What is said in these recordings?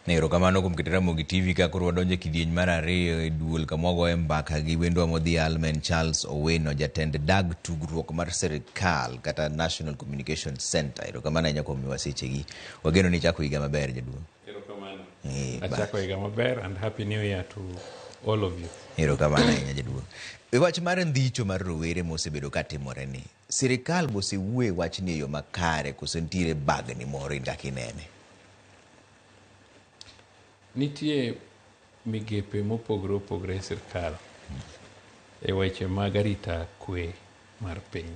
Erokamano kuom keto Ramogi TV ka koro wadonjo e kidieny mar ariyo e duol kama wagoye mbaka gi wendwa modhial ma en Charles Owino, jatend dag tugruok mar sirikal kata National Communication Center. Erokamano ahinya kuom miwa sechegi. Wageno ni ichako higa maber jaduong'. Erokamano. Achako higa maber and happy new year to all of you. Erokamano ahinya jaduong'. E wach mar ndhicho mar rowere mosebedo ka timore ni, sirikal be osewuoyo e wachni e yo makare koso nitiere bagni moro in kaka inene? Nitie migepe mopogore opogore e sirkal e weche mag arita kwe mar piny.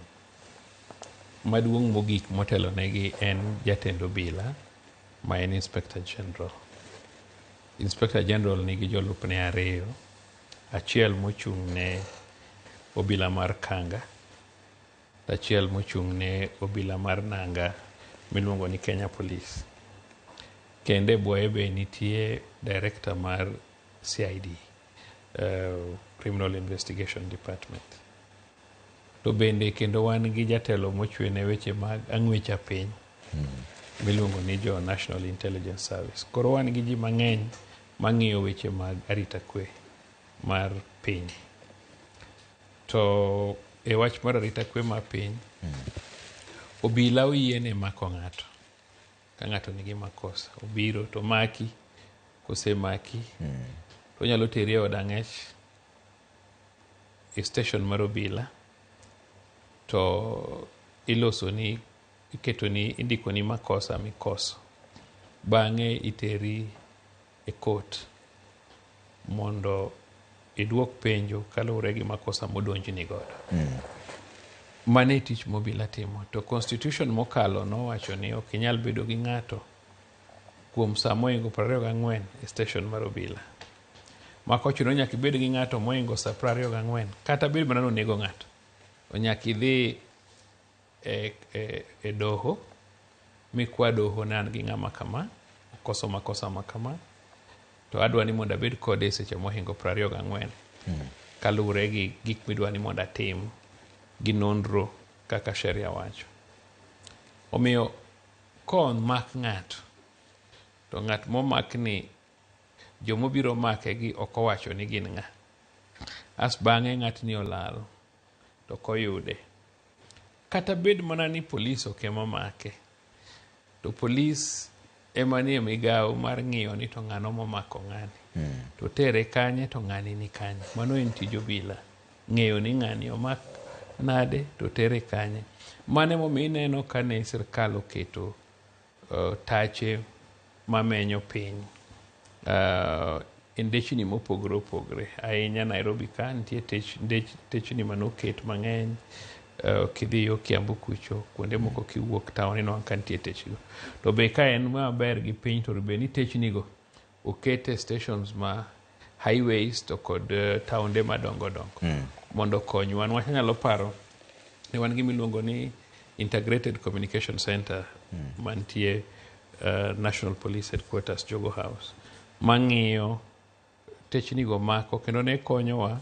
Maduong' mogik motelonegi en jatend obila ma en Inspector General. Inspector General nigi jolupne ariyo, achiel mochung' ne obila mar Kanga to achiel mochung' ne obila mar nanga miluongo ni Kenya Police. Kendo e bwoye be nitie director mar CID, Criminal Investigation Department. To bende kendo wan gi jatelo mochwe ne weche mag ang'wecha piny miluongo ni jo National Intelligence Service. Koro wan gi ji mang'eny mang'iyo weche mag arita kwe mar piny. To e wach mar arita kwe mar piny, obila oyiene mako ng'ato ka ng'ato nigi makosa. Obiro to maki, kosemaki to onyalo teri e od ang'ech e station mar obila to ilosoni, iketoni, indikoni makosa mikoso. Bang'e iteri e court mondo iduok penjo kaluwore gi makosa modonjni godo. Mano e tich mobila timo. To constitution mokalo nowacho ni ok inyal bedo gi ng'ato kuom saa mohingo 24 e station mar obila. Ma kochuno nyaka ibed gi ng'ato mohingo saa 24 kata bed mana ni onego ng'ato. To nyaka idhi e doho mikwa doho ni an gi ng'ama kama okoso makosa ma kama to adwa ni mondo abed kode e seche mohingo 24 kaluwore gi gik midwa ni mondo atim gi nonro kaka sheria wacho. Omiyo komak ng'ato to ng'at momak ni jomobiro make gi ok owacho ni gin ng'a. As bang'e ng'atni olal to ok oyude. Kata bed mana ni polis ok ema omake, to polis ema nie migawo mar ng'iyo ni to ng'ano momako ng'ani. To tere kanye to ng'ani ni kanye. Mano en tij obila. Ng'eyo ni ng'ani omak nade to tere kanye. Mano emomiyo ineno kane sirkal oketo tache mamenyo piny e ndechni mopogore opogore. Ahinya Nairobi ka nitie techni manoket mang'eny. Kidhi yo Kiambu kucho, kuonde moko kiwuok town inwang'o ka nitie techgo. To be ka en maber gi piny to bed ni techni go oket e stations ma highways to kod taonde madongo dongo mondo okonywa. Niwach anyalo paro ni wan gi miluongo ni Integrated Communication Center mantie National Police Headquarters Jogo House mang'iyo techni go mako kendo ne konyowa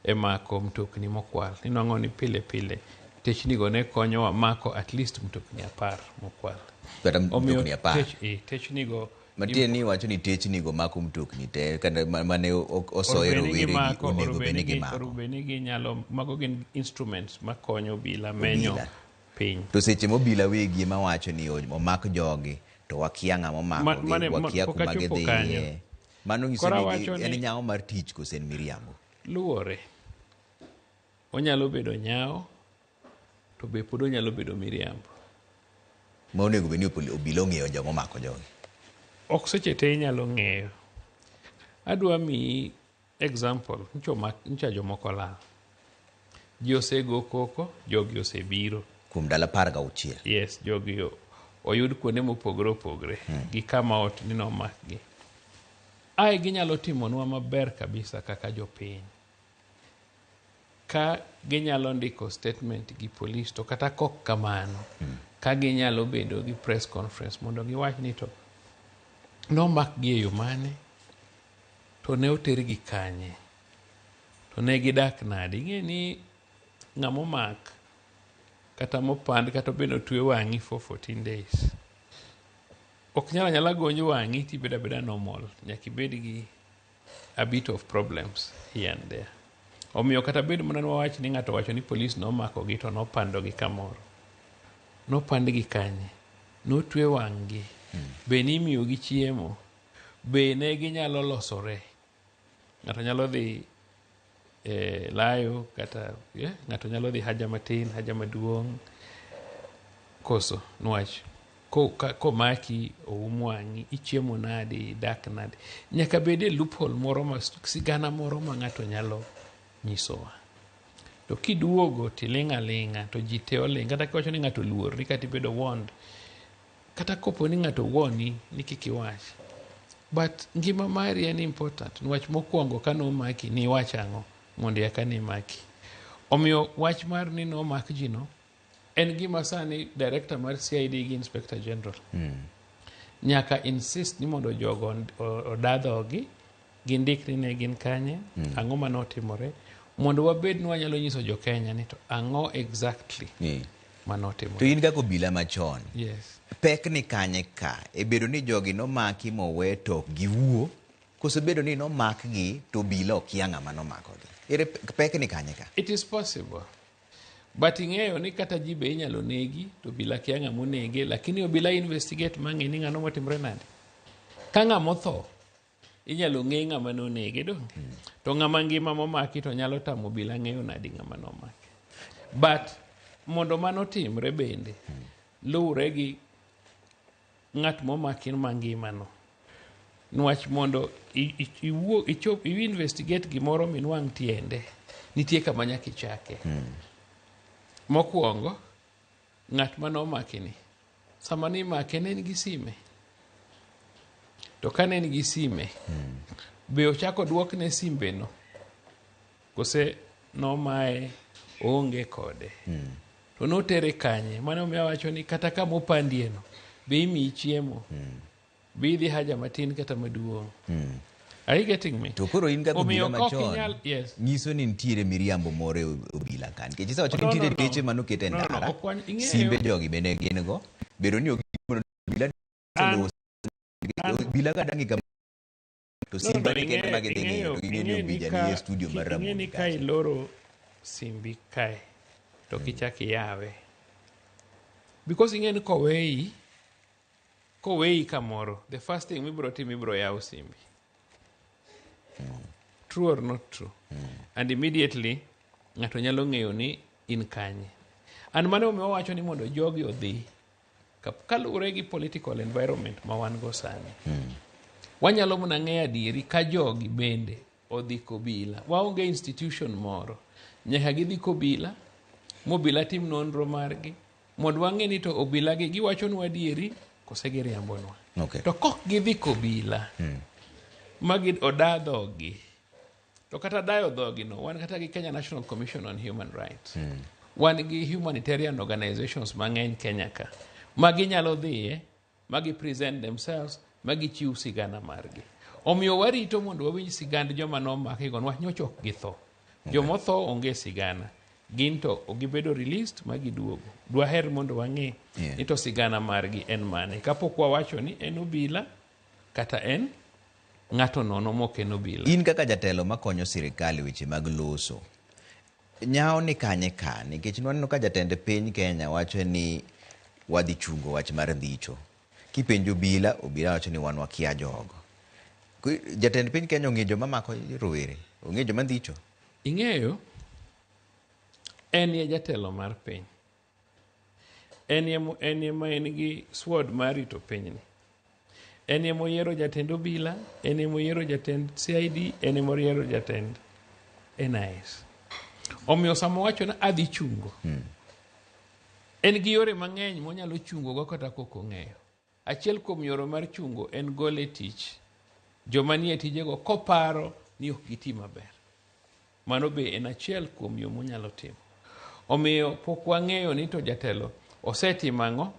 e mako mtokni mokwal. Inwang'o ni pile pile techni go ne konyowa mako at least mtokni 10 mokwal. Kata mtokni 10. Techni go Matiende ni iwacho ni techni go mako mtokni te kata mane osoye rowere gi onego bed ni gimako. Onego ni ginyalo, mago gin instruments makonyo obila menyo piny. To seche ma obila wegi ema wacho ni omak jogi to wakia ng'ama omako gi, wakia kuma gidhiye. Mano nyiso ni en nyawo mar tich kose en miriambo? Luwore. Onyalo bedo nyawo to be pod onyalo bedo miriambo. Ma onego bed ni obila ong'eyo joma omako jogi. Ok seche te inyalo ng'eyo. Adwa miyi example, nyocha jomoko lal. Ji osego koko, jogi osebiro. Kuom ndalo 16. Yes, jogi oyud kuonde mopogore opogore gi kama ot ni nomakgi. Ae ginyalo timonwa maber kabisa kaka jopiny. Ka ginyalo ndiko statement gi polis to kata kok kamano, ka ginyalo bedo gi press conference mondo giwach ni to nomakgi e yo mane, to ne otergi kanye, to ne gidak nade. Ing'e ni ng'ama omak kata mopand kata bed otwe wang'i for 14 days. Ok nyal anyala gonj wang'i tibedo abeda normal. Nyaka ibed gi a bit of problems here and there. Omiyo kata bed mana ni wawach ni ng'ato wacho ni polis nomakogi to nopandogi kamoro. Nopandgi kanye? Notwe wang'gi. Be nimiyogi chiemo? Be ne ginyalo losore? Ng'ato nyalo dhi e layo kata ng'ato nyalo dhi haja matin, haja maduong'. Koso nwach komaki oum wang'i, ichiemo nade, idak nade. Nyaka bed e loophole moro ma sigana moro ma ng'ato nyalo nyisowa. To kiduogo tiling' aling'a to ji te oling'. Kata kiwacho ni ng'ato oluorri kata ibedo warned. Kata kopo ni ng'ato warni ni kik iwach. But ngima mari en important. Niwach mokwongo ka nomaki niwacho ang'o mondo eka ne maki. Omiyo wach mar ni nomak ji no en gima sani director mar CID gi inspector general nyaka insist ni mondo jogo oda dhogi gindik ni ne gin kanye, ang'o manotimore, mondo wabed ni wanyalo nyiso jo Kenya ni to ang'o exactly manotimore. To in kaka obila machon, Yes. pek ni kanye ka? E bedo ni jogi nomaki mowe to ok giwuo, koso bedo ni nomakgi to obila okia ng'ama nomakogi? Ere pek ni kanye ka? It is possible. But ing'eyo ni kata ji be inyalo negi to obila kia ng'ama onege, lakini obila investigate mang'e ni ng'ano motimore nade. Ka ng'ama otho, inyalo ng'e ng'ama nonege donge? To ng'ama ngima momaki to nyalo tamo obila ng'eyo nadi ng'ama nomaki. But mondo mano timre bende, luwre gi ng'at momaki mangima no. Nwach mondo iwuo, ichop, i investigate gimoro minwang' tiende, nitie kama nyaka ichake. Mokwongo, ng'at mane omaki ni, sama nimake ne en gi sime. To ka ne en gi sime, be ochako duokne simbe no? Kose nomaye oonge kode? To notere kanye? Mano omiyo awacho ni kata kama opandie no, be imiyi chiemo? Be idhi haja matin kata maduong'? Are you getting me? To koro in kaka Omiyo obila ka ok machon, yes. nyiso ni nitiere miriambo moro e obila ka. Nikech isewacho ni No, no, nitiere no. teche manoket e No, no, ndara, ok ing'eyo. simbe jogi bende gin go. Bedo ni ok obila obila ka dang' kama to No, simba no, ni kende ma gidhi ng'iyo to ging'e ni obija ni e studio mar ing'e ni Ramogi ka kacha. iloro simbi kae to kichak iyawe, because ing'e ni koweyi kamoro, the first thing mibiro timo, ibiro yawo simbi. True or not true? And immediately ng'ato nyalo ng'eyo ni in kanye. And mano omiyo wawacho ni mondo jogi odhi kaluwore gi political environment ma wan go sani, wanyalo mana ng'eyo adieri ka jogi bende odhi kobila. Waonge institution moro, nyaka gidhi kobila mobila tim nonro margi mondo wang'e ni to obila gi giwachonwa adieri kose giriambonwa. To kok gidhi kobila ma gi oda dhogi, to kata dayo dhogi no, wan kata gi Kenya National Commission on Human Rights, wan gi humanitarian organizations mang'eny Kenya ka ma ginyalo dhiye ma gi present themselves ma gichiw sigana margi. Omiyo warito mondo wawinj sigand joma nomaki go, niwach nyocha ok githo. Jomotho onge sigana, gin to gibedo released ma giduogo. Dwaher mondo wang'e ni to sigana margi en mane kapok wawacho ni en obila kata en ng'ato nono mok en obila. In kaka jatelo makonyo sirikal e weche mag loso, nyawo ni kanye ka? Nikech nwaneno ka jatend piny Kenya wacho ni wadhi chungo wach mar ndhicho. Kipenjo obila, obila wacho ni wan wakia jogo. Jatend piny Kenya ong'eyo joma mako rowere, ong'eyo joma ndhicho. Ing'eyo, en ye jatelo mar piny. En ye ma en gi sword mar rito pinyni. En ye moyiero jatend obila, en ye moyiero jatend CID, en ye moyiero jatend NIS. Omiyo sama owacho ni adhi chungo, en gi yore mang'eny monyalo chungo go kata kok ong'eyo. Achiel kuom yore mar chungo en golo e tich joma nie tijego koparo ni ok giti maber. Mano be en achiel kuom yo monyalo timo. Omiyo pok wang'eyo ni to jatelo osetimo ang'o,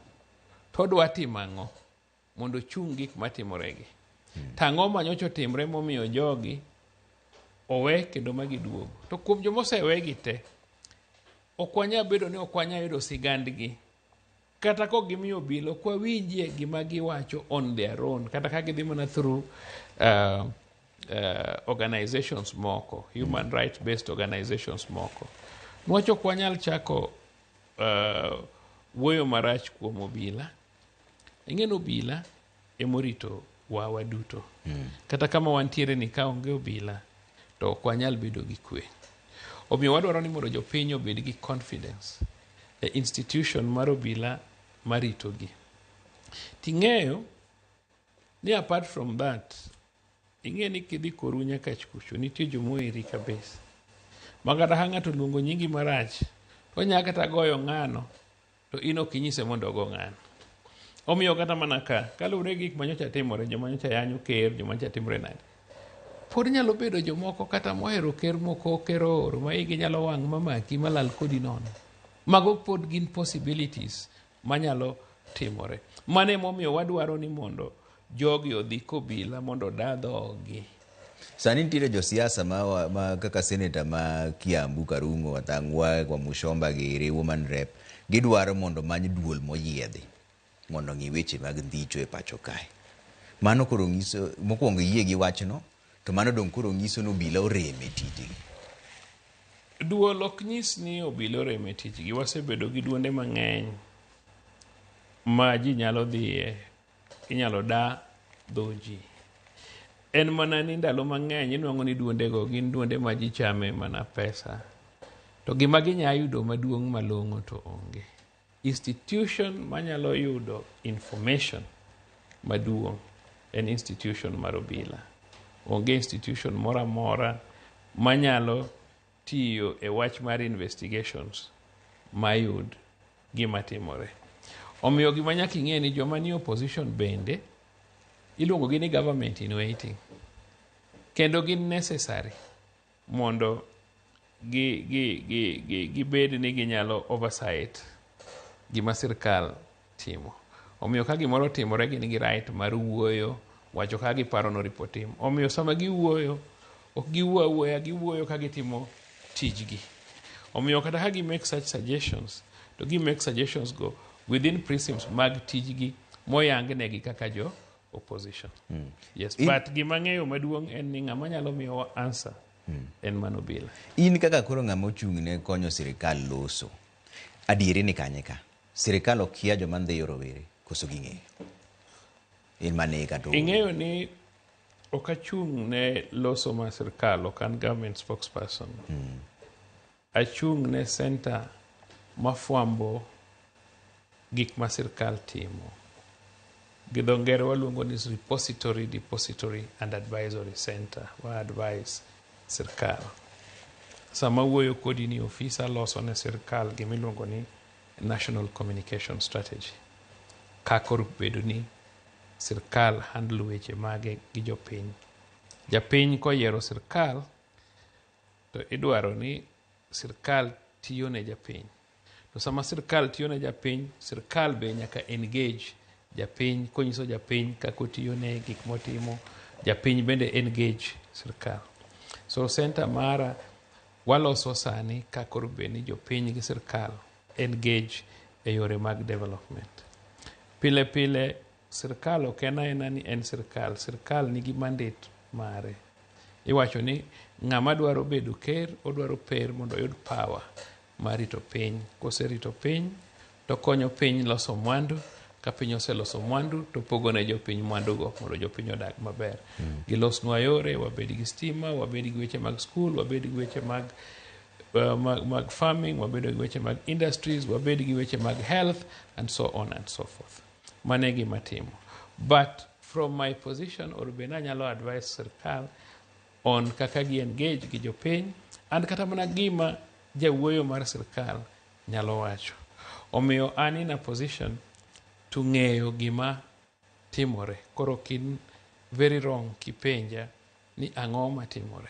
to odwa timo ang'o mondo ochung gik matimoregi. To ang'o ma nyocha otimre momiyo jogi owe kendo ma giduogo. To kuom joma osewegi te, ok wanyal bedo ni ok wanyal yudo sigandgi. Kata kok gimiyo obila, ok wawinjie gima giwacho on their own. Kata ka gidhi mana through organizations moko, human rights based organizations moko. Niwach ok wanyal chako wuoyo marach kuom obila. Ing'e ni obila emorito wa waduto. Kata kama wantiere ni ka onge obila to ok wanyal bedo gi kwe. Omiyo wadwaro ni mondo jopiny obed gi confidence e institution mar obila maritogi. Ting'eyo ni apart from that, ing'e ni kidhi koru nyakach kucho nitie jomoheri kabisa. Ma kata ka ng'ato oluongo nyingi marach, to onya kata goyo ng'ano to in ok inyise mondo ogo ng'ano. Omiyo kata mana ka, kaluwore gi gik manyocha timore, joma nyocha yanyo ker, joma nyocha timore nade, pod nyalo bedo jomoko kata mohero ker moko ker ooro ma igi nyalo wang' mamaki malal kodi nono. Mago pod gin possibilities manyalo timore. Mano emomiyo wadwaro ni mondo jogi odhi kobila mondo oda dhogi. Sani nitiere josiasa ma kaka seneta ma Kiambu Karungo Wathang'wa Wamuchomba giri woman rep gidwaro mondo many duol moyiedhi mondo ng'i weche mag ndhicho e pacho kae. Mano koro nyiso mokwongo yie gi wachno to mano dong' koro nyiso ni obila orem e tijgi. Duol ok nyis ni obila orem e tijgi. Wasebedo gi duonde mang'eny ma ji nyalo dhiye, inyalo da dho ji. En mana ni ndalo mang'eny inwang'o ni duondego gin duonde ma ji chame mana pesa. To gima ginya yudo maduong' malong'o to onge. Institution manyalo yudo information maduong' en institution mar obila. Onge institution moro amora manyalo tiyo e wach mar investigations mayud gima timore. Omiyo gima nyaka ing'e ni joma ni opposition bende iluongo gi ni government in waiting. Kendo gin necessary mondo gibed ni ginyalo oversight gima sirkal timo. Omiyo ka gimoro otimore gin gi right mar wuoyo, wacho kaka giparo ni oripo tim. Omiyo sama giwuoyo, ok giwuo awuoya, giwuoyo ka gitimo tijgi. Omiyo kata ka gi make such suggestions, to gi make suggestions go within prisms mag tijgi moyang negi kaka jo opposition. Yes, but gima ng'eyo maduong' en ni ng'ama nyalo miyowa answer en mana obila. In kaka koro ng'ama ochung' ne konyo sirikal loso, adieri ni kanye ka? Sirikal okia joma ndhiyo rowere koso ging'eyo? In mane kata Ing'eyo ni ok achung' ne loso mar sirkal, ok an government spokesperson. Achung' ne center mafwambo gik ma sirkal timo. Gi dho ngere waluongo ni repository, depository and advisory center. Wa advise sirkal. Sama wuoyo kodi ni ofisa loso ne sirkal gimiluongo ni National Communication Strategy. Kaka obedo ni sirkal handle weche mage gi jopiny. Japiny koyiero sirkal to idwaro ni sirkal tiyo ne japiny. To sama sirkal tiyo ne japiny, sirkal be nyaka engage japiny konyiso japiny kaka otiyo ne gik motimo, japiny bende engage sirkal. So center mara waloso sani kaka onego bed ni jopiny gi sirkal engage e yore mag development. Pile pile sirkal ok en aena ni en sirkal, sirkal nigi mandate mare. Iwacho ni ng'ama dwaro bedo ker, odwaro per mondo oyud power mar rito piny. Koserito piny, to konyo piny loso mwandu. Ka piny oseloso mwandu, to pogo ne jopiny mwandugo mondo jopiny odag maber. Gilosnwa yore, wabed gi stima, wabed gi weche mag skul, wabed gi weche mag farming, wabed gi weche mag industries, wabed gi weche mag health, and so on and so forth. Mano e gima timo. But from my position, or be nanyalo advise sirkal on kaka gi engage gi jopiny, and kata mana gima jawuoyo mar sirkal nyalo wacho. Omiyo an in a position to ng'eyo gima timore. Koro ok in very wrong kipenja ni ang'o matimore.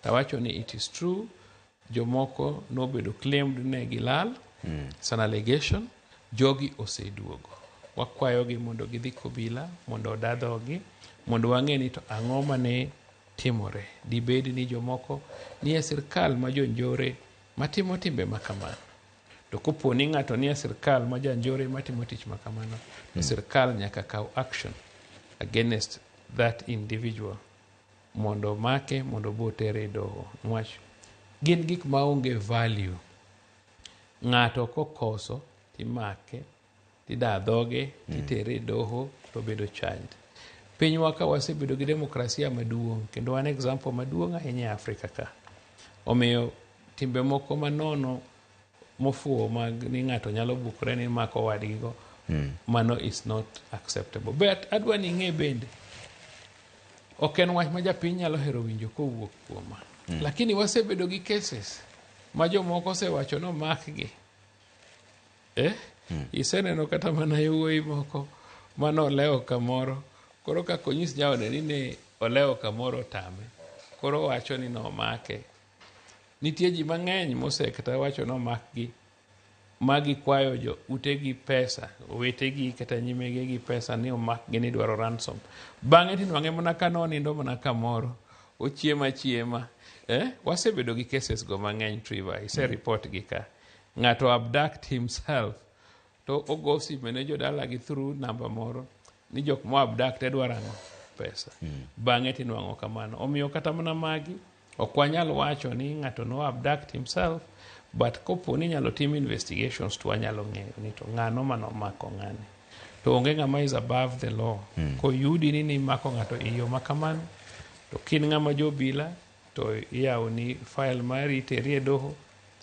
Tawacho ni it is true, jomoko nobedo claimed ne gilal, it's an allegation, jogi oseduogo. Wakwayogi mondo gidhi kobila, mondo oda dhogi, mondo wang'e ni to ang'o mane timore. Dibed ni jomoko nie sirkal ma jonjore matimo timbe makamano. To kopo ni ng'ato nie sirkal ma janjore matimo tich ma kamano, to sirkal nyaka kaw action against that individual mondo make mondo bo tere e doho. Niwach gin gik maonge value. Ng'ato kokoso timake, tida dhoge, titere e doho to bedo charged. Pinywa ka wasebedo gi demokrasia maduong' kendo wan example maduong' ahinya e Afrika ka. Omiyo timbe moko manono mofuwo mag ni ng'ato nyalo bukore ni mako wadgi go mano is not acceptable. But adwa ni ing'e bende ok en wach ma japiny nyalo hero winjo kowuok kuoma. Lakini wasebedo gi cases ma jomoko osewacho ni omakgi. Eh? Iseneno kata mana yawuoyi moko manolewo kamoro koro kaka onyis jaode ni ne olewo kamoro otame koro owacho ni nomake. Nitie ji mang'eny mose kata wacho nomakgi ma gikwayo jo utegi pesa, owetegi kata nyimegegi pesa ni omakgi ni idwaro ransom. Bang'e tinwang'e mana ka nonindo mana kamoro, ochiemo achiema. Eh? Wasebedo gi cases go mang'eny Trevor, ise report gi ka. Ng'ato abduct himself to ogo sime ne jodalagi through namba moro ni jok mo abduct dwaro ang'o? Pesa. Bang'e tinwang'o kamano. Omiyo kata mana magi ok wanyal wacho ni ng'ato no abduct himself but kopo ni inyalo tim investigations to wanyalo ng'eyo ni to ng'ano manomako ng'ani. To onge ng'ama is above the law. Koyudi ni nimako ng'ato e yo ma kamano to kin ng'ama jobila to iyawoni file mari iteri e doho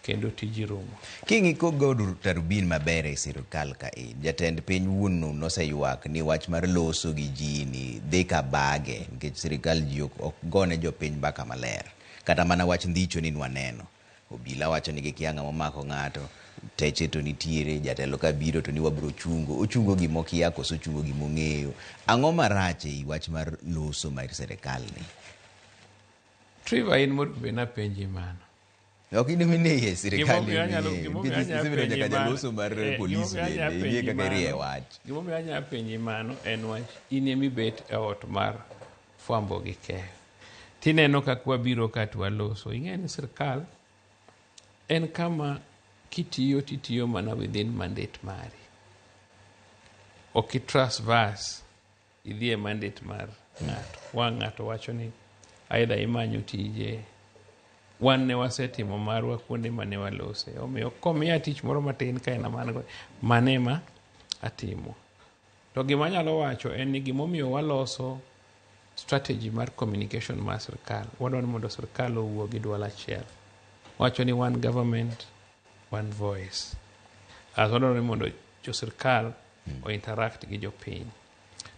kendo tiji rumo. King'iko godo tarubin maber e sirkal ka e, jatend piny wuon no noseywak ni wach mar loso gi ji ni dhi ka bage nikech sirkal ji ok gone jopiny mbaka maler. Kata mana wach ndhicho ni nwaneno. Obila wacho ni gikia ng'ama omako ng'ato, teche to nitiere, jatelo ka biro to ni wabro chungo. Ochungo gimokia koso ochungo gimong'eyo. Ang'o marach ei wach mar loso mar sirkal ni? Trevor in mondo bed napenji mano. Ok in ema iye sirkal Gimomiyo anyalo gimomiyo anyalo isebedo penji nyaka mano jaloso mar polis gimomiyo anyalo bende ing'e penji kaka irie mano wach. gimomiyo anyalo penji mano en wach in emibet e ot mar fwambo gi keyo. Tineno kaka wabiro ka to waloso. Ing'e ni sirkal en kama kitiyo titiyo mana within mandate mari. Ok i trespass idhi e mandate mar ng'ato. Wang' ng'ato wacho ni either imanyo tije wan ne wasetimo marwa kuonde mane walose. Omiyo komiya tich moro matin ka en an go, mano ema atimo. To gima anyalo wacho en ni gimomiyo waloso strategy mar communication mar sirkal, wadwa ni mondo sirkal owuo gi duol achiel. Wacho ni one government, one voice. As wadwaro ni mondo jo sirkal o interact gi jopiny.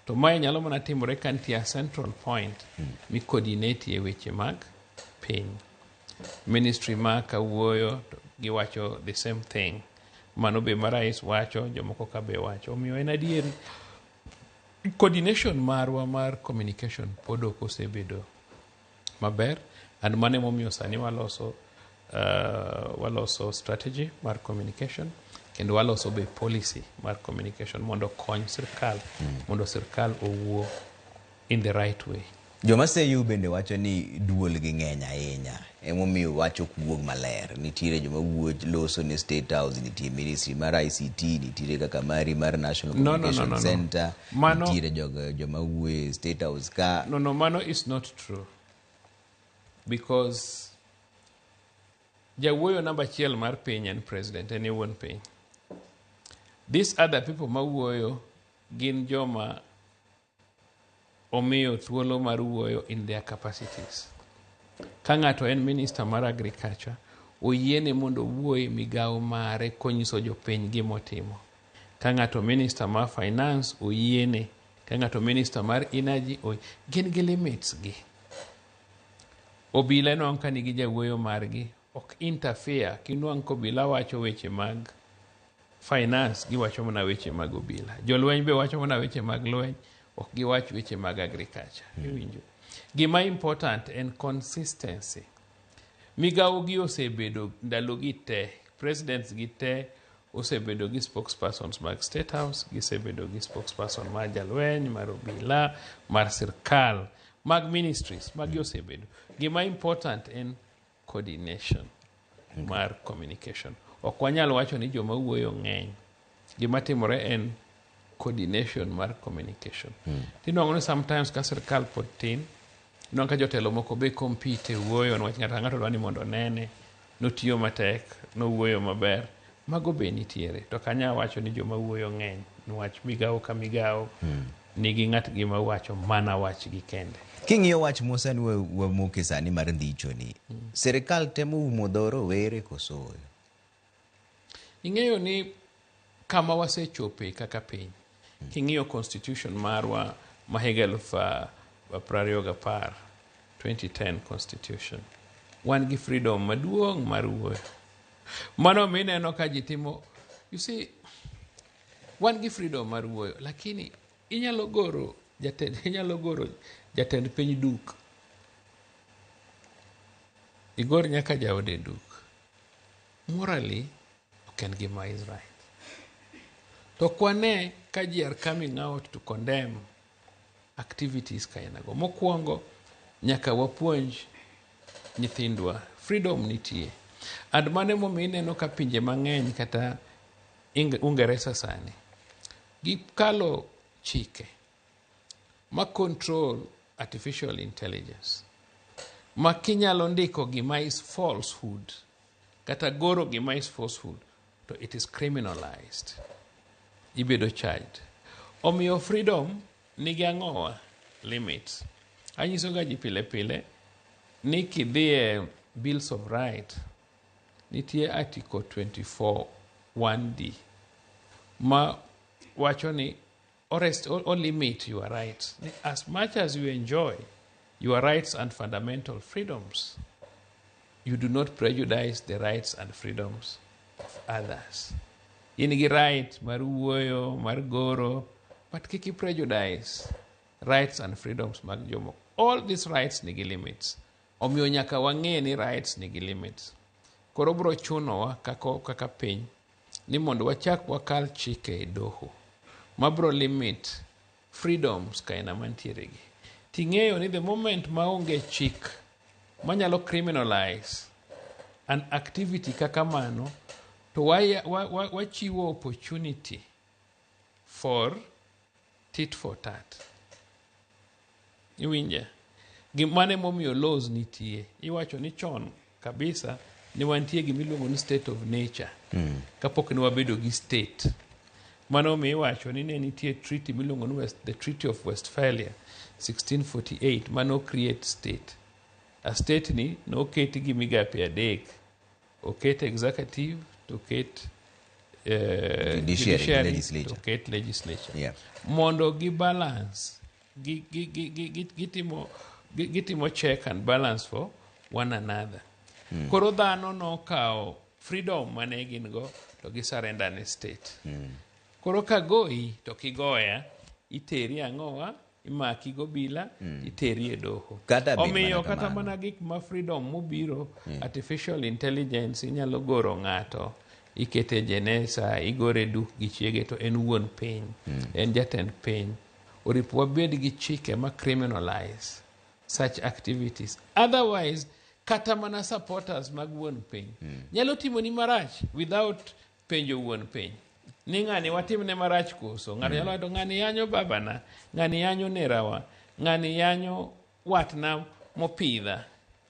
To mae nyalo mana timore ka nitie a central point mi coordinate e weche mag piny. Ministry ma kawuoyo to giwacho the same thing. Mano be ma rais wacho, jomoko ka be wacho. Omiyo en adier coordination marwa mar communication pod ok osebedo maber and mano emomiyo sani waloso waloso strategy mar communication kendo waloso be policy mar communication mondo okony sirkal mondo sirkal owuo in the right way. Joma seyo bende wacho ni duol gi ng'eny ahinya emomiyo wach ok wuog maler. Nitiere joma wuo loso ne State House, nitie ministry mar ICT, nitiere kaka mari mar National No, no, no, Communication no, no. Center, Mano- nitiere joma wuoyo e State House ka. No, mano is not true. Because jawuoyo namba achiel mar piny en president, en e wuon piny. These other people mawuoyo gin joma omiyo thuolo mar wuoyo in their capacities. Ka ng'ato en minister mar agriculture, oyiene mondo owuo e migawo mare konyiso jopiny gimotimo. Ka ng'ato minister mar finance, oyiene. Ka ng'ato minister mar energy, gin gi limits gi. Obila inwang'o ka nigi jawuoyo margi, ok interfere. Kinwang' ka obila wacho weche mag finance, giwacho mana weche mag obila. Jolweny be wacho mana weche mag lweny, ok giwach weche mag agriculture. Iwinjo? Gima important en consistency. Migawo gi osebedo ndalo gi te, presidents gi te osebedo gi spokespersons mag State House, gisebedo gi spokesperson mar jalweny, mar obila, mar sirkal, mag ministries, magi osebedo. Gima important en coordination mar communication. Ok wanyal wacho ni joma wuoyo ng'eny. Gima timore en coordination mar communication. Tinuang'o ni sometimes ka sirkal pod tin, inwang'o ka jotelo moko be compete e wuoyo niwach ng'ato ka ng'ato dwa ni mondo onene, notiyo matek, nowuoyo maber. Mago be nitiere. To ok anyal wacho ni joma wuoyo ng'eny niwach migawo ka migawo nigi ng'atgi mawacho mana wachgi kende. King'iyo wach ma sani wamoke sani mar ndhicho ni, sirikal temo umo dho rowere koso ooyo? Ing'eyo ni kama wasechope kaka piny, king'iyo constitution marwa ma higa 2010, 2010 constitution, wan gi freedom maduong' mar wuoyo. Mano mineno ka ji timo, you see, wan gi freedom mar wuoyo, lakini inyalo goro jatend piny duk, igor nyaka jaode duk. Morally, ok en gima is right. To ok wane ka ji are coming out to condemn activities kainago. Mokwongo, nyaka wapuonj nyithindwa. Freedom nitie. And mano emomiyo ineno ka pinje mang'eny kata Uingereza sani, gikalo chike ma control artificial intelligence. Ma kinyalo ndiko gima is falsehood, kata goro gima is falsehood, to it is criminalized. Ibedo charged. Omiyo freedom nigi ang'owa? Limits. Anyiso ga ji pile pile ni kidhi e Bills of Right, nitie Article 24 1D ma wacho ni or limit your rights. Ni as much as you enjoy your rights and fundamental freedoms, you do not prejudice the rights and freedoms of others. In gi right mar wuoyo, mar goro, but kik i prejudice rights and freedoms mag jomoko. All these rights nigi limits. Omiyo nyaka wang'e ni rights nigi limits. Koro biro chunowa kaka piny ni mondo wachak wakal chike e doho mabiro limit freedoms kaina mantiere gi. Ting'eyo ni the moment maonge chik manyalo criminalize an activity kaka mano, to wachiwo opportunity for tit for tat. Iwinja? Mano emomiyo laws nitie. Iwacho ni chon kabisa ne wantie gimiluongo ni state of nature kapok ne wabedo gi state. Mano omiyo iwacho ni ne nitie treaty miluongo ni the Treaty of Westphalia 1648 mano create state. A state ni noket gi migape adek. Oket executive to oket judiciary, legislature. To oket legislature. Yeah. Mondo gi balance gitimo check and balance for one another. Koro dhano nokawo freedom mane gin go to gi surrender ne state. Koro ka goyi to kigoya iteri ang'owa imaki gobila iteri e doho. Kata bed Omiyo mana kata kamano. mana gik ma freedom mobiro artificial intelligence inyalo goro ng'ato ikete jeneza igore duk gi chiege to en wuon piny en jatend piny oripo wabed gi chike ma criminalize such activities otherwise kata mana supporters mag wuon piny nyalo timoni marach without penjo wuon piny ni ng'ani watimne marach koso ng'ato nyalo wacho ng'ani yanyo babana ng'ani yanyo nerawa ng'ani yanyo watna mopidha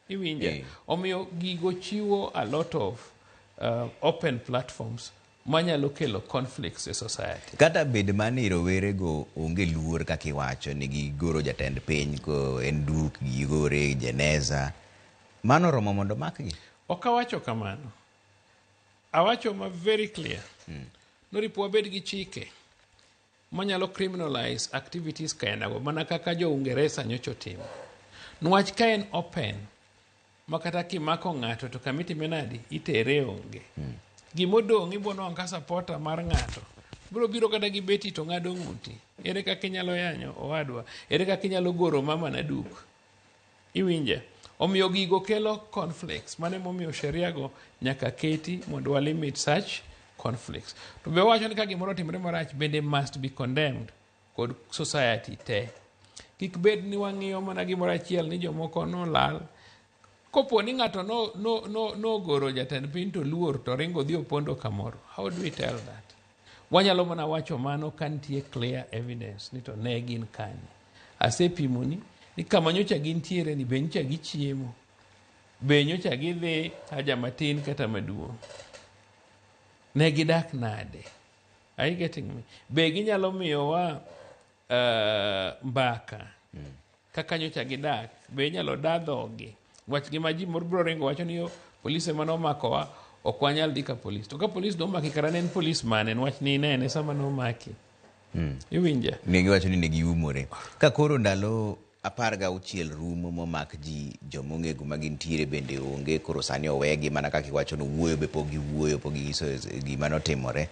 iwinja omiyo gigo chiwo a lot of open platforms manyalo kelo conflicts e society. Kata bed mani rowerego onge luor kaka iwacho ni gigoro jatend piny ko en duk gigore jeneza mano oromo mondo makgi. Ok awacho kamano awacho ma very clear noripo wabed gi chike manyalo criminalize activities kaenago mana kaka jo Uingereza nyocha otimo niwach ka en open ma kata kimako ng'ato to kamitime nadi itere onge gimodong' ibo nwang'o ka supporter mar ng'ato biro biro kata gi beti to ng'ado ng'uti ere kaka inyalo yanyo owadwa ere kaka inyalo goro mama na duk iwinje omiyo gigo kelo conflicts mano emomiyo sheria go nyaka keti mondo wa limit such conflicts to be wawacho ni ka gimoro otimore marach bende must be condemned kod society te kik bed ni wang'iyo mana gimoro achiel ni jomoko nolal. Kopo ni ng'ato no, no, no, nogoro jatend piny to luor to ringo dhi opondo kamoro. How do we tell that? Wanyalo mana wacho mano ka nitie clear evidence ni to ne gin kanye. Asepimoni ni kama nyocha gintiere ni be nyocha gichiemo. Be nyocha gidhi haja matin kata maduong'. Ne gidak nade? Are you getting me? Be ginyalo miyowa mbaka kaka nyocha gidak? Be inyalo da dhogi? Wach gi ma ji moro biro ringo wacho ni yo polis ema nomakowa ok wanyal dhi ka polis. To ka polis nomaki kara ne en polis mane? Nwach ni inene sama nomaki. Iwinja? Ne giwacho ni ne giumore. Ka koro ndalo 16 rumo momak ji joma ong'e kuma gintiere bende onge koro sani owegi mana kaka iwacho no wuoyo be pok giwuoyo pok ginyiso gima notimore.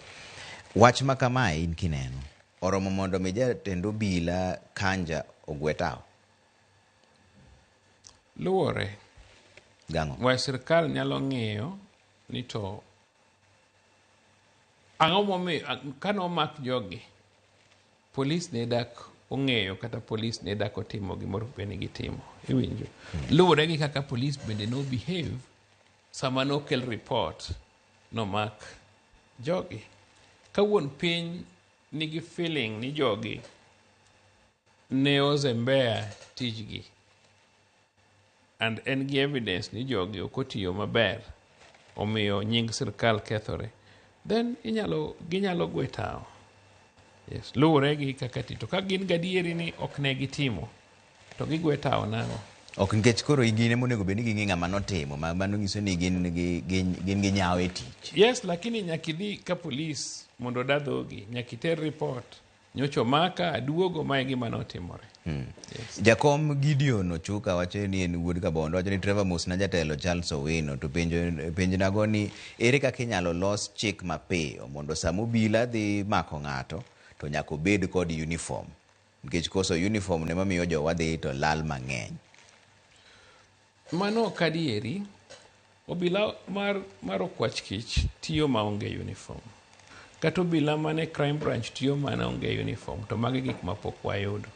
Wach ma kamae in kineno oromo mondo mi jatend obila Kanja ogwe tao? Luwore. Gang'o? Wach sirkal nyalo ng'iyo ni to ang'o momiyo kane omak jogi polis ne dak ong'eyo kata polis ne dak otimo gimoro bed ni gitimo. Iwinjo? Luwore gi kaka polis bende no behave sama nokel report nomak jogi. Ka wuon piny nigi feeling ni jogi ne ozembea tijgi and en gi evidence ni jogi ok otiyo maber omiyo nying sirkal kethore then inyalo ginyalo gwe tao. Yes, luwore gi kaka ti. To ka gin gadieri ni ok ne gitimo to gigwe tao nang'o? Ok nikech koro gin ema onego bed ni ging'e ng'ama notimo ma mano nyiso ni gin gi gin, gin gi nyawo e tich. Yes, lakini nyaka idhi ka polis mondo oda dhogi, nyaka iter report. Nyocha omaka, aduogo, mae gima notimore. Yes. Jakom Gideon Ochuka wacho ni en wuod Kabondo wacho ni Trevor mosna jatelo Charles Owino to penjo penjnago ni ere kaka inyalo los chik mapiyo mondo sama obila dhi mako ng'ato to nyaka obed kod uniform nikech koso uniform ne mamiyo jowa dhi to lal mang'eny. Mano ok adieri. Obila mar okwach kich tiyo maonge uniform. Kata obila mane crime branch tiyo mana onge uniform to magi gik mapok wayudo.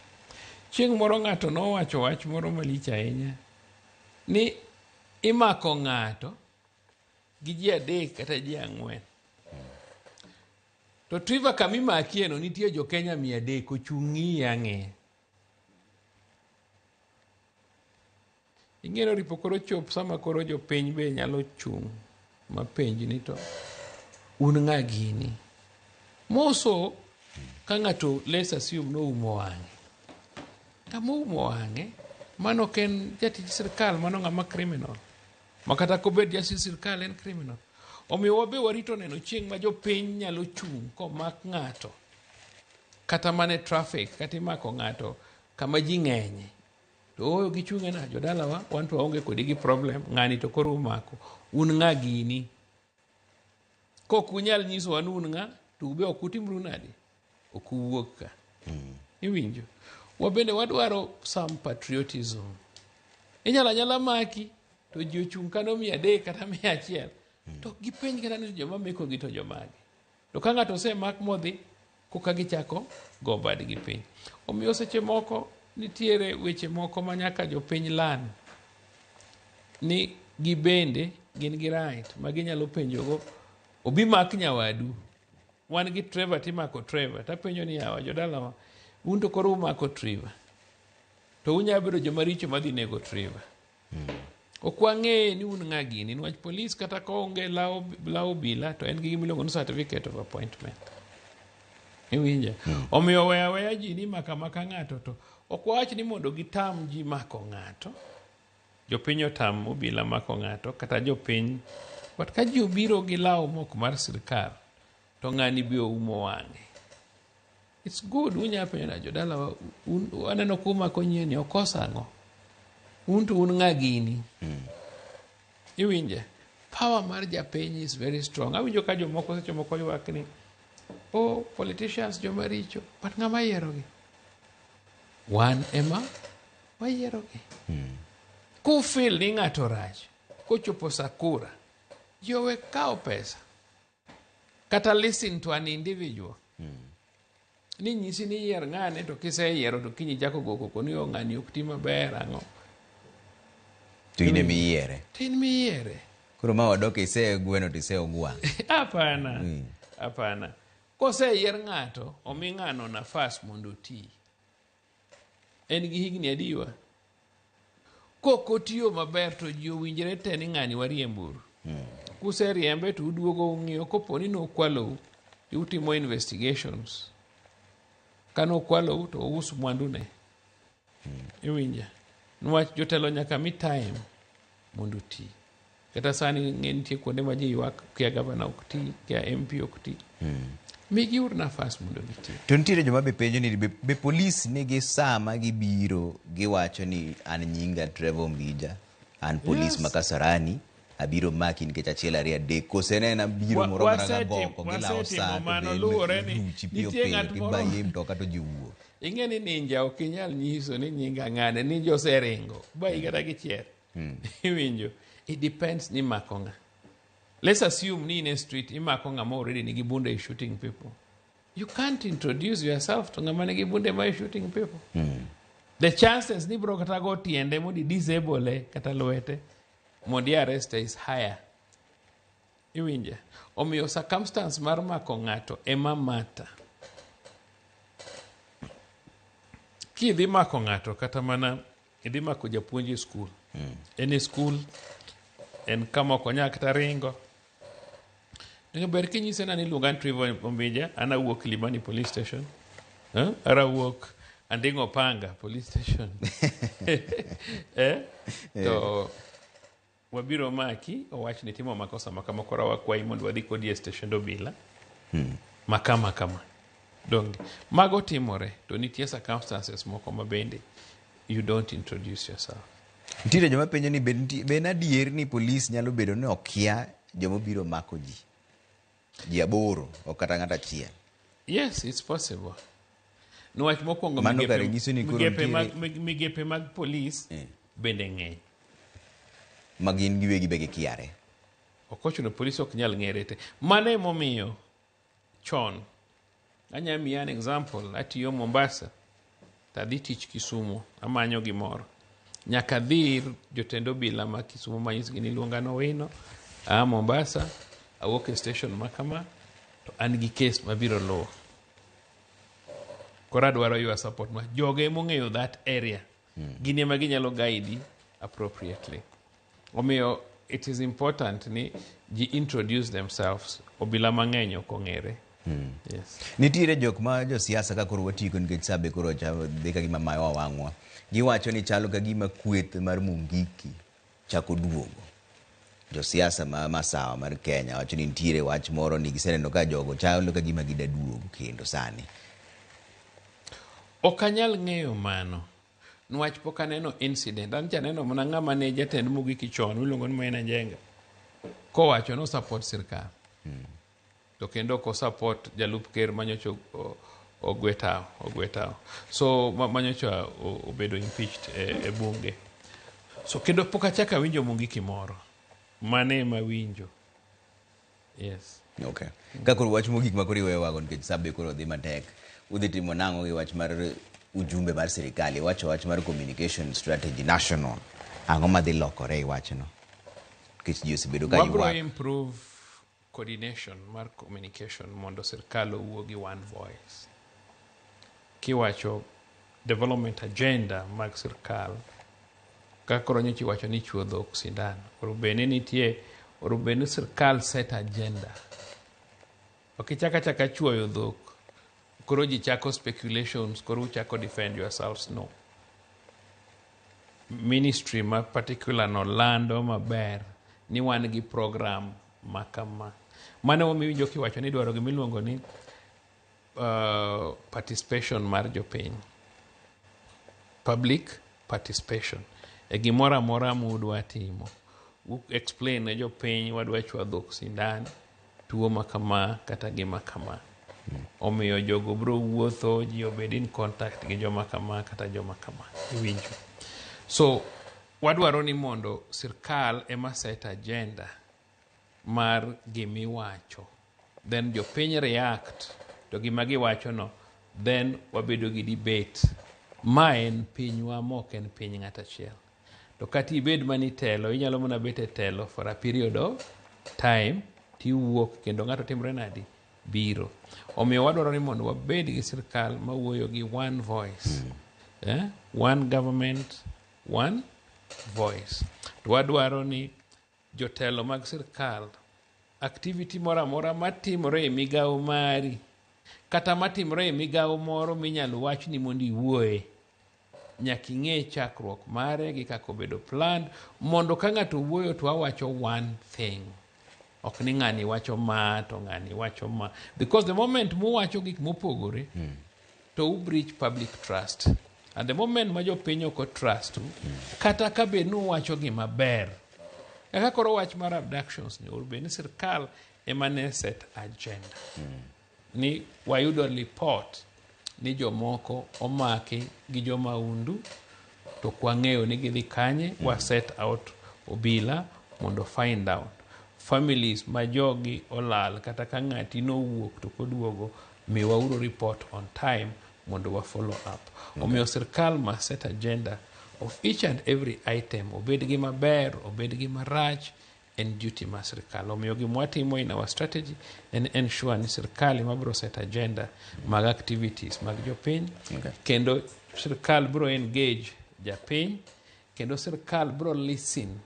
Chieng' moro ng'ato nowacho wach moro malich ahinya ni imako ng'ato gi ji adek kata ji ang'wen. To Trevor kama imakieno nitie jo Kenya 300 ochung' ng'iyi ang'iya. Ing'e ni oripo koro chop sama koro jopiny be nyalo chung' mapenj ni to un ng'a gini. Moso ka ng'ato let's assume noumo wang'e. Ng'ama oumo wang'e mano ok en jatij sirkal mano ng'ama criminal. Ma kata kobed jatij sirkal en criminal. Omiyo wabe warito neno chieng' ma jopiny nyalo chung' komak ng'ato. Kata mana e traffic kata imako ng'ato kama ji ng'enye. To ooyo gichung'e na jodalawa wan to waonge kodi gi problem ng'ani to koro umako. Un ng'a gini? Kok unyal nyisowa ni un ng'a to ube ok utimru nade? Ok uwuog ka. Iwinjo? Wabende wadwaro some patriotism. Inyalo anyala maki to ji ochung' kano 300 kata 100 to gipenj kata ni joma mekogi to jomage. To ka ng'ato osemak modhi koka gichako go badgi piny. Omiyo seche moko nitiere weche moko ma nyaka jopiny lan ni gibende gin gi right ma ginyalo penjogo obi mak nyawadu. Wan gi Trevor timako Trevor. Tapenjo ni yawa jodalawa un to koro umako Trevor. To unyalo bedo joma richo madhi nego Trevor. Ok wang'e ni un ng'a gini niwach polis kata ka onge law obila to en gi gima iluongo ni certificate of appointment. Iwinja? Omiyo weya weya ji ni maka maka ng'ato to ok wawach ni mondo gitam ji mako ng'ato. Jopiny otam obila mako ng'ato kata jopiny. But ka ji obiro gi law mok mar sirkal to ng'ani be oumo wang'e. It's good unya penjo na jodalawa un aneno kumako nyieni okoso ang'o? Un to un ng'a gini? Iwinje? Power mar japiny is very strong. Awinjo ka jomoko seche moko ywak ni oh politicians joma richo but ng'ama yierogi? Wan ema wayierogi. Kufeel ni ng'ato rach kochopo sa kura ji owe kawo pesa kata listen to an individual. Ni nyisi ni yier ng'ane to kiseyiero to kiny ichako go koko ni o ng'ani ok ti maber ang'o. To in ema iyiere. To in miyiere. Koro ma wadok ise gweno to ise ogwang'. Hapana. Hapana. Koseyier ng'ato, omi ng'ano nafas mondo oti. En gi higni adiwa? Kok otiyo maber to ji owinjre te ni ng'ani wariemburu. Kuseriembe to uduogo ung'iyo kopo ni nokwalou, utimo investigations. Ka nokwalou to us mwandune. Iwinja? Niwach jotelo nyaka mi time mondo oti. Kata sani ng'e nitie kuonde ma ji ywak kia gavana ok ti, kia MP ok ti. Migi uru nafas mondo giti. To nitiere joma be penjo ni be polis nigi saa ma gibiro giwacho ni an nyinga Trevor Ombija, an polis ma Kasarani, abiro maki nikech achiel ariyo adek, kose ne en abiro moro mana gagoko gilawo saa wasetimo to mano be luwore ni ruchi piyo nitie piyo ng'at moro tibaye mtoka to ji wuok. Ing'e ni ninja ok inyal nyiso ni nyinga ng'ane, ninja oseringo. Bayi kata gichier. Iwinjo? It depends ni imako ng'a. Let's assume ni in a street imako ng'ama already nigi bunde is shooting people. You can't introduce yourself to ng'ama nigi bunde ma is shooting people. The chances ni bro kata go tiende mondo disable kata lwete mondo i arrest is higher. Iwinja? Omiyo circumstance mar mako ng'ato ema mata. Kidhi mako ng'ato kata mana idhi mako japuonj e skul. En e skul, en kama ok onyal kata ringo. Onego ber kinyise na ni iluonga ni Trevor Ombija, an awuok Kilimani Police Station. Ara awuok Anding'o Panga Police Station. Eh? To wabiro maki, owach ni timo makosa ma kama, koro wakwayi mondo wadhi kodi e steshend obila. Ma kama kama. Donge. Mago timore, to nitie circumstances moko ma bende you don't introduce yourself. Nitiere joma penjo ni be en adier ni polis nyalo bedo ni okia joma obiro mako ji. Ji aboro, ok kata ng'ato achiel. Yes, it's possible. Niwach mokwongo Mano kare nyiso ni koro migepe mag polis bende ng'eny. Ma gin giwegi be gikiare. Ok ochuno polis ok nyal ng'ere te. Mano emomiyo chon, anya miyi an example, atiyo Mombasa, to adhi tich Kisumu, amanyo gimoro. Nyaka adhi ir jotend obila ma Kisumu manyisgi ni iluonga ni Owino, aa Mombasa, awuok e station ma kama, to an gi case mabiro luwo. Koro adwaro your support ma jogo emong'eyo that area. Gin ema ginyalo guide appropriately. Omiyo it is important ni ji introduce themselves. Obila mang'eny ok ong'ere. Yes. Nitiere jok ma josiasa ka koro watieko nikech sa be koro dhi ka gima mayo wang'wa. Giwacho ni chalo ka gima kweth mar Mungiki chako duogo. Josiasa ma masawa mar Kenya wacho ni nitiere wach moro ni giseneno ka jogo chalo ka gima gida duogo kendo sani. Ok anyal ng'eyo mano. Niwach pok aneno incident. An janeno mana ng'ama ne jatend Mungiki chon miluongo ni Maina Njenga. Kowacho no support sirkal. To kendo ok support jalup ker manyocha ogwe tao. So manyocha obedo impeached e bunge. So kendo pok achako awinjo Mungiki moro. Mane ema winjo. Yes. Okay. Ka koro wach mogik ma koro iweyo wago nikech sa be koro dhi matek. Udhi timo nang'o gi wach mar ujumbe mar sirikal? Iwacho wach mar communication strategy national. Ang'o madhi lokore e wachno? Nikech ji osebedo ka Wabro ywak. improve coordination mar communication mondo sirikal owuo gi one voice. Kiwacho development agenda mag sirikal, ka koro nyocha iwacho ni chuo dhok sindan, koro bende nitie, koro bende sirikal set agenda. Ok ichak achaka chuoyo dhok, koro ji chako speculations, koro uchako defend yourselves, no. Ministry ma particular no lando maber ni wan gi program ma kama. Mano emomiyo iwinjo kiwacho ni idwaro gima iluongo ni participation mar jopiny. Public participation. E gimoro amora mudwa timo. U explain ne jopiny wadwa chwa dhok sindan, tuo ma kama kata gima kama. Omiyo jogo bro wuotho, ji obed in contact gi joma kama kata joma kama. Iwinjo. So, wadwaro ni mondo sirkal ema set agenda mar gimiwacho. Then jopiny react to gima giwacho no, then wabedo gi debate. Ma en pinywa ma ok en piny ng'at achiel. To kata ibed mana itelo, inyalo mana bet e telo for a period of time, tiwuok kendo ng'ato timre nadi? Biro. Omiyo wadwaro ni mondo wabed gi sirkal mawuoyo gi one voice. One government, one voice. To wadwaro ni jotelo mag sirkal, activity moro amora matimore e migawo mari, kata matimore e migawo moro minyalo wach ni mondo iwuoye, nyaka ing'e chakruok mare gi kaka obedo planned, mondo ka ng'ato wuoyo to awacho one thing. Ok ni ng'ani wacho ma to ng'ani wacho ma. Because the moment muwacho gik mopogore, to u breach public trust. And the moment ma jopiny ok trust u, kata ka bed ni uwacho gima ber, kaka koro wach mar abductions ni, onego bed ni sirkal ema ne set agenda. Ni wayudo report ni jomoko omaki gi jomaundu to ok wang'eyo ni gidhi kanye, wa set out obila mondo find out. Families ma jogi olal kata ka ng'ati nowuok to koduogo, miwauru report on time mondo wa follow up. Omiyo sirkal must set agenda of each and every item, obed gi maber, obed gi marach, en duty mar sirkal. Omiyo gima watimo in our strategy en ensure ni sirkal ema biro set agenda mag activities mag jopiny, kendo sirkal biro engage japiny, kendo sirkal biro listen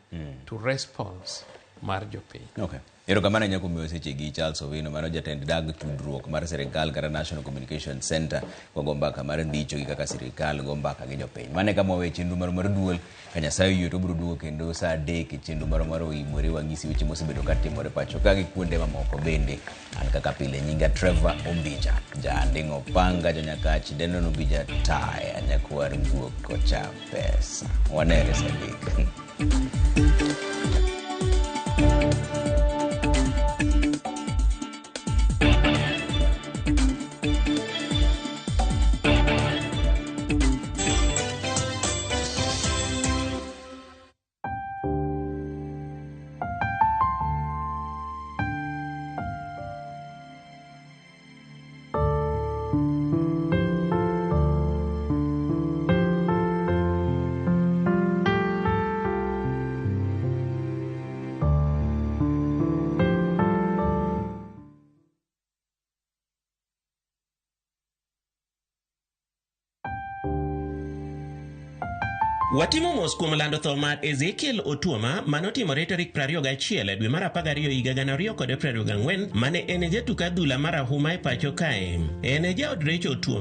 to response mar jopiny. Okay. Erokamano ahinya kuom miyo seche gi Charles Owino, mano jatend dag tudruok mar sirikal kata National Communication Center, wago mbaka mar ndicho gi kaka sirikal go mbaka gi jopiny. Mano e kama wawe chenro marwa mar duol. Ka Nyasaye oyie to obiro duogo kendo saa 3 e chenro marwa mar Oimore wang'isi weche mosebedo ka timore pacho ka gi kuonde mamoko bende. An kaka pile nyinga Trevor Ombija, jaanding'o panga, janyakach, Denon Ombija taya, nyakwar guok kocha pesa. Wanere saa 3. Watimo mos kuom lando tho mar Ezekiel Otuoma manotimore tarik 21 dwe mar 12 higa 2024 mane en jatuk adhula marahuma e pacho kae. En jaod Rachel Otuoma.